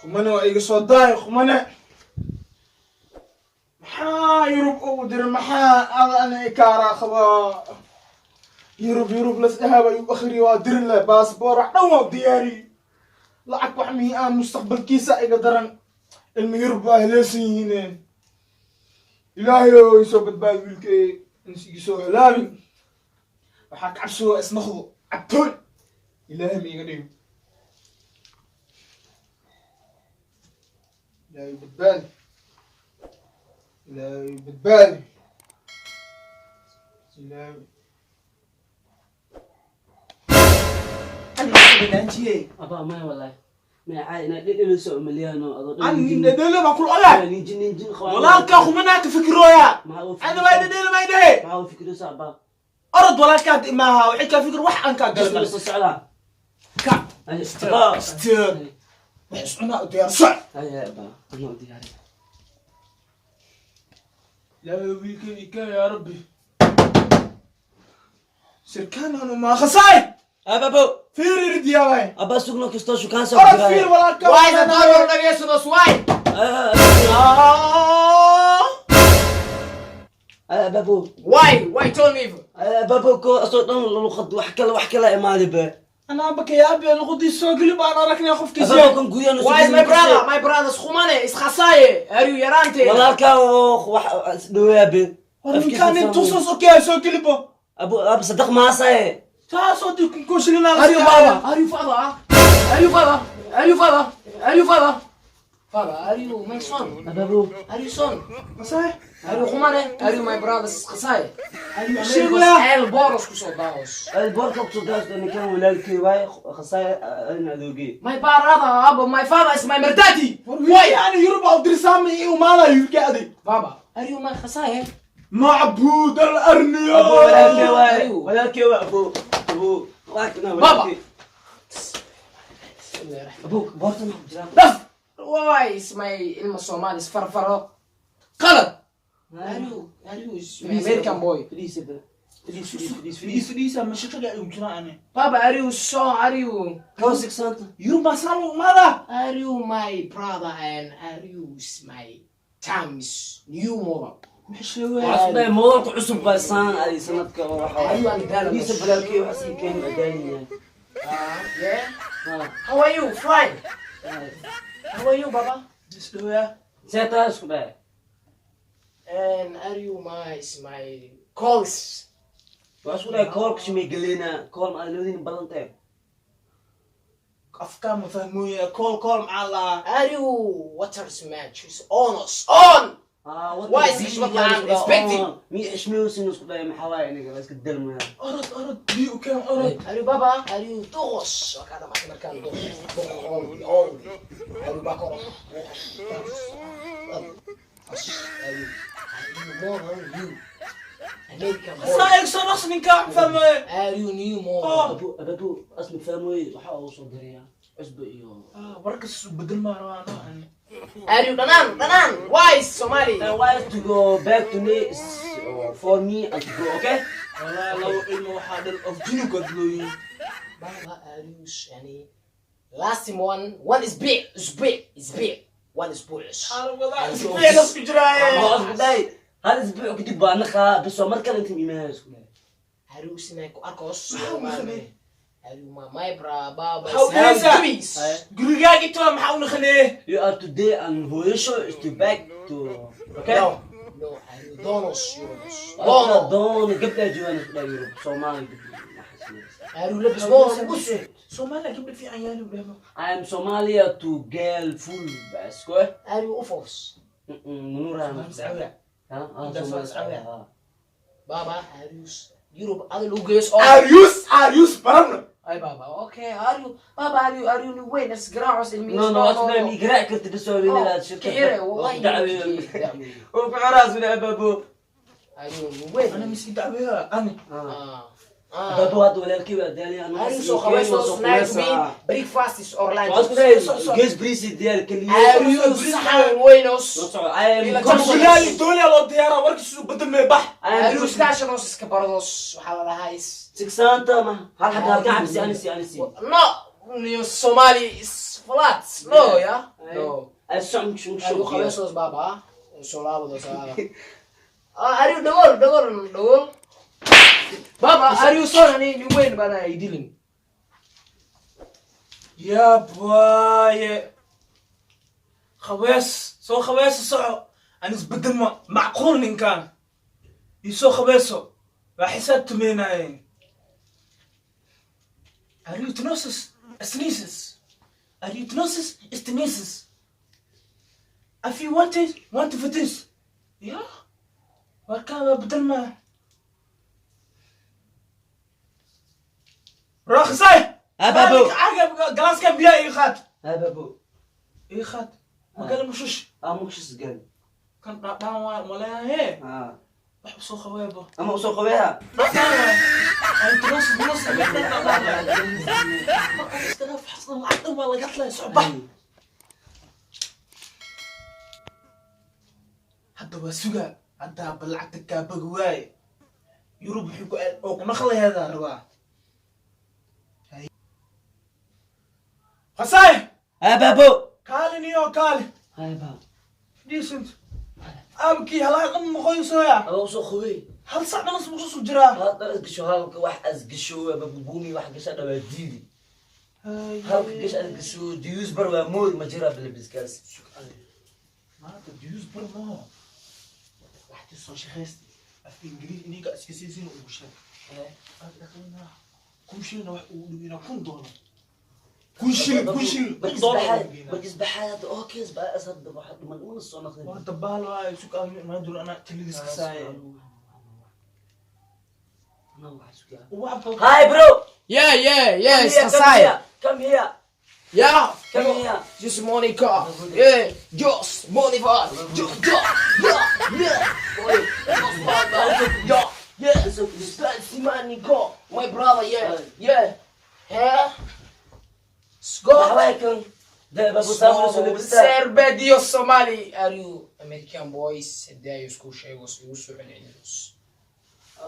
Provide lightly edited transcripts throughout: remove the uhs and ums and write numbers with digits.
Qumane waa iga soo daay. Qumane, maxaa Yurub ugu diray? Maxaa ada ikaaraa qabaa? Yurub, Yurub las dhahaaba igu akhriyo. Waa diri leh, baasboor wax dhan waa diyaariyey, lacag wax mii ah. Mustaqbalkiisa iga daran. Ilmi Yurub waa haleesan yihiin. Ilaahay oo isoo badbaadi wiilkay, ins iga soo halaabin. Waxaa ka cabsooga isnaqdo cabtooy. Ilaahay ma iga dhigo. Ilaahay badbaadi, Ilaahay badbaadi, Ilaahay. Abaa, maya, wallahi maya, caadi inaad dhedhelayso umaliyahano adoo dhan. Dhedheelo baa kula ogaa. Ninjin ninjin qabaa. Walaalkaa xumanaa ka fikirooya. Maxaa u ana waa dhedheelo may dhehe. Maxaa u fikiraysa, abaa? Orod, walaalkaad imaaha waxay kaa fikir wax aan kaa Jisma galay. soo socdaa. Ka Ay, abaa. Istaag, wax iscunaa u diyaar, soc. Ay, ay, abaa, anaa u diyaariya. Ilaahay wiilkay ika, yaa Rabbi, sirkaan anu maa khasaay. Ababo. Fiir irdiyaabay. Abaa, sugno kastoo shukaansa. Orod, fiir walaalkaa. Why is the door dhageysados? Why? Ababo. Why? Why? Tell me. Ababo, ko asoo dhan luqad wax kale imaadi be. Anaa bakayaabe luqadii soo geli baan aragnay qofkiisa. Ababo, kan guryahan. Why is my brother? My brother is khumane, is khasaye. Are you yarante? Walaalkaa oo wax isdhoweyaa be. War ninkaan nin tusos okey soo gelibo. Abu ab sadaq maasaye. Taasoo dib kushilina. Are you baba? Are you father? Are you father? Are you father? Are you father? Father, are you my son? Ababo. Are you son? Masay. Are you khumane? Are you my brother is khasaye? Are you Sheegaya. El boros kusoo daos. Boorka kusoo daas, ninkan walaalkii waay, khasaaya in adoogey. My brother, Abba, my father is my merdadi. War wiilkaani Yurub aa u dirsaama ii umaanayo wiilka aday. Baba, are you my khasaye? Macbuud al arniyo. Abo, walaalkii waay. Ayuu. Walaalkii waay, abo, abo, waa kana. Baba. Walaalkii, abo, boorta ma ku jiraa? Daf! Why is my ilma Somalis farfaro? Qalad! Are you is my American boy? Fadhiisa be, fadhiis, fadhiis, fadhiis. Fadhiis, Fadhiis. Fadhiisa, ma shaqada ay jiraan ani. Baba, are you so, are you, Kaw sigsaanta. Yurub baa saan u umaada. Are you my brother and are you is my times new model? Maxay sheegaya? Waxaa isku dhahay moodalka cusub baa saan ay sanadka oo waxa. Are you and Fadhiisa, walaalkii waxaa sii keen adaaniya. Yeah? How are you? Fine. How are you, Baba? Isdhawaa. See taa isku dhahay. And are you my is my calls? Waxaa isku dhahay koolka shimay galeena kool ma loodin balantee. Afkaa ma fahmooya. Kool, kool maxaa lahaa? Are you waters match is on us on? Why is xishmad la'aan? Expecting. Mi xishmayuusin isku dhahay, maxaa waaye aniga waa iska dalmaya. Orod, orod, biyo u keen, orod. Are you Baba? Are you duqos? Waa kaa dhamaatay markaan duqos. Duqos only only. Are you bakoro? Are you more than you? American boy. Saa eeg soo dhaqs, ninkaa fahmooye. Are you new more? Abu ababu asma fahmooye, waxaa ugu soo dirayaa cusbo iyo Warkas bedel maa rabaa ani. Are you dhanan dhanan? Why is Somali? I want to go back to me for me and to go, okay? Wallahi labo ilmo waxaa dhal of junugad looyin. Baba, are you yani last one one is big is big is big one is boys. Isbeelas ku jiraaye. Waa isku dhahay hal isbuuc kadib baa naqaa bis oo mar kale inta imaanaya isku dhahay. Are you sinay ku arkos? Maxaa u naqanay? Are you my my bra baba? Maxaa u dhahaysaa? Please. Gurigaaga intaa maxaa u naqanee? You are today and hooyasho is to back to, okay? No, no, are you donos Yunus? Dono Dono. dono gabdhaa joogaan isku dhahay Yurub Soomaali gabdho. Are you labis mono us? Soomaaliya gabdha fiican yaali u dhahmo. I am Somalia to girl full bas ko. Are you ufos? Munura. Soomaali. Ha? Intaas waa Sacuudi. Baba, are you Europe other lugeys? Aryus, aryus barabna. Ay baba, okay, are you Baba, are you new way nas garaacos ilmihiis? No, no, asma mi garaac kartid bas oo inaad shirkad. Kixire, wallahi. Dacweeyo. Oo ku xiraas bila abaabo. Are you new way? Ana miski dacweeya ani. Ah. Ah. Abaabo, hadda walaalkii waa daaliya. Are you so qabayso night to be breakfast is or lunch? Waxaan isku dhahay gees bariis diyaar kaliya. Are you saxan weynos? Soo I am Ila Gurigaaga dooliya loo diyaaraa warkiisu bedel mee bax. I am Are you stationos iska bardos? Waxaa la dhahaa is Sigsaanta ma hal xabba halka cabsi ani si ani si. No, new Somali is Flat. No, yeah? No. Ay socon shug Are you shug. khabeesos, baba? Soo laabado. Ah, are you dhagol, dhagol, dhagol? Baba, are you son ani nin weyn bana ay dilin. Yaab waaye, khawees soo khaweeso, soco aan isbedel ma macquul. Ninkan isoo khaweeso waa xisaabtamaynaayeen. Arutnosis sneezes, arutnosis sneezes. If you want it, want for this, yeah. Warkaan waa bedel ma rakhsay. Ababo. Galaaska biyaha ii qaad. Ababo. Ii qaad magala mushush. Ah, mushus gal. Kan dhaadhaan waa maleeyahe. Ah. Wax usoo qabeebo. Ama usoo qabeeha. Dhaadhaan waay arutnosis nus marka iskala faxsan lacag dhan waa laga hadlaya. Socbax hadda waa sugaa haddaaba lacagta kaabagi waaye. Yurub wuxuu ku oo ku naqlaheedaa rabaa. Khasay. Ababo. Kaali niyo kaali. Hay baba. Decent abkii halaaqan maqoysooya. Aba usoo qabee. Hal sac dhanas muxuu jiraa? Hadda asgasho halka wax asgasho aba buumi wax gasha dhawaa diidi. Halka gash asgasho diyuus bar waa mood ma jira bilbiskaas. Maanta diyuus bar maaha, waxtii soo shaqaysta afka Ingiriis iniga iska siisin ugu sheeg. Aad dhaqaynaa 1000 shilina wax ugu dhaweyna $1000, 1000 shilin, 1000 shilin, $1000 ugu geynaa. Markis baxaad hadda oo kees baa as hadda waxa dhiman una soo noqday. War dabaal waayo, sug aan dul anaa talidiis ka saaye. Ana waxa sugaa. Waxba. Hi bro. Yeah, it's Come here, come Kasai. here. Come here. Yeah. Come here. Just Monica. Yeah, just Monica. Just, just, yeah. Boy, just Monica. Yeah. Just Monica. My brother, yeah. Yeah. Waxa Scott. waay kan de babu saamul soo labistaa. Serbedio Somali. Are you American boys? Haddii ay isku sheego igu soo celcelinayso.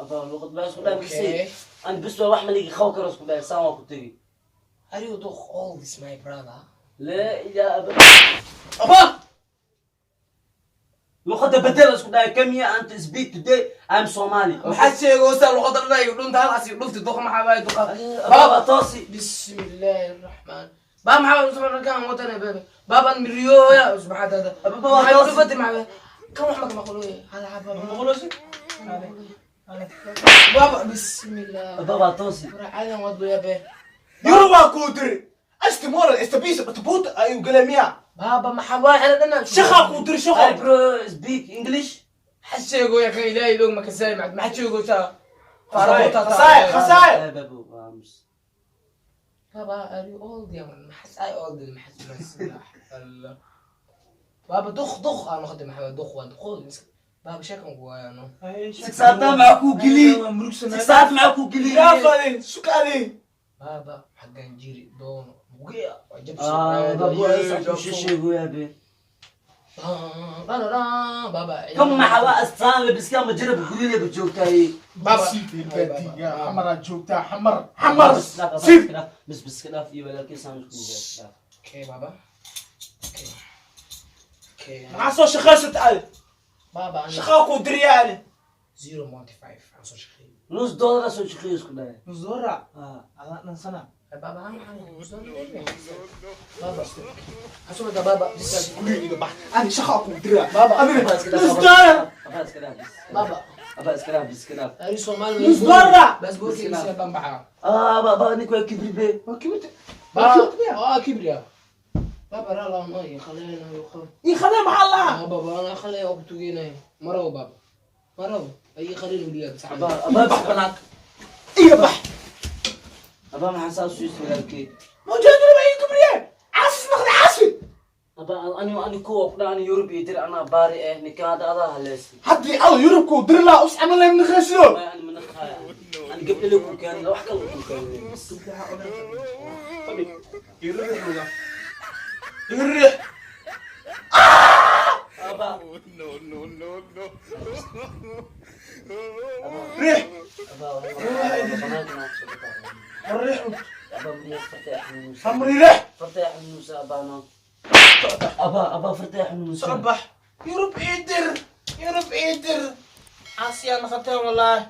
Aba luqad baa isku dhaafisay. Okay. An bis waa wax maligi khaw karo isku dhaaf saan waa ku tagi. Are you do all this, my brother? La ilaha aba. Aba! Luqadda bedel isku dhaaf. Come here and speak today. I'm Somali. Maxaad sheegaysaa luqadda dhan ay dhunta halkaas iyo dhufti duqa maxaa waay duqa. Baba toosi. بسم الله الرحمن بابا محمد عثمان كان وطن بابا بابا مريو سبحان هذا. بابا محمد توصي. بدي مع كم واحد ما قولوا هذا بابا. Maqolosi. بابا بسم الله. Baba toosi. عادي وضو يا بي. Yurub waa kuu diri astimoral istabisa batbuut ayuu galay miya? بابا ما حوا انا انا Shaqaa kuu diri Hi shaqo. bro, speak English. حشيغو يا اخي لا يلوم ما كساي ما حشيغو تا. Khasaay, khasaay. Hi babu. Aamus. بابا are you old يا man؟ ما حس اي old ما حس الله بابا دخ دخ انا خدي محمد دخ وانت خذ بابا شكلك وانا. Sigsaartaa maxaa kuu geliyey? Sigsaarta maxaa kuu geliyey? Yaafade sukaade. بابا حق جيري دون وقيع عجب. Ah, babu ay sheego yaa be. بابا Kan maxaa waa astaan labiska ma jira guriga ba joogtahay. بابا. Xamaraa joogtaa, Xamar, Xamar sib. Bas bas ka dhaaf iyo walaalkii saan isku dhaaf. okay بابا okay okay. Maxaa soo shaqaysata adi? بابا انا Shaqaa kuu diriya adi. 0.5 عن شخي. Nus dollar soo shaqeeyo isku dhaaf. Nusdora. Ah. Adaa dhansana. بابا انا بابا حسب بابا. Guriga iga bax ani shaqaa kuu diriya. بابا. Adiga Iska dhaaf. nusdora. Aba iska dhaaf. بابا. Aba iska dhaaf, iska dhaaf. اري صومال. Nusdora. بس بوركي يصير بنبعه. Ah, baba ninku waa kibri be. Waa kibirta. بابا اه كبرياء بابا لا لا ما خلينا يخاف. Ii khadee maxaa lahaa? آه بابا انا خليه وقتوجينا مرة بابا مرة اي خلينا وليا بس. Aba aba Bax banaanka iga bax. Aba maxaa saas u walaalkii? Mawjaaduna waa ii kibriyeen, caasis naqda caasi. Aba ani kuwa ku dhacan Yurub iyo dir anaa baari eh ninka hadda adaa haleesi. Haddii al Yurub kuu diri lahaa us camal layma naqaysiyo. Ma ani mana qaaya. Ani gabdho le ku keenay wax kale ku keenay. Fadhi iga riix luga iga riix. Aba No, no, no, no. Riix. Aba banaanka naa soo baxay. War riix. Aba miya fartay xanuunsan. Hamri riix. Fartay Xanuunsa abaano. Abaa, abaa, fartay xanuunsa. Soo bax. Yurub ii dir, Yurub ii dir. Caasiyaa noqoteen wallaahi.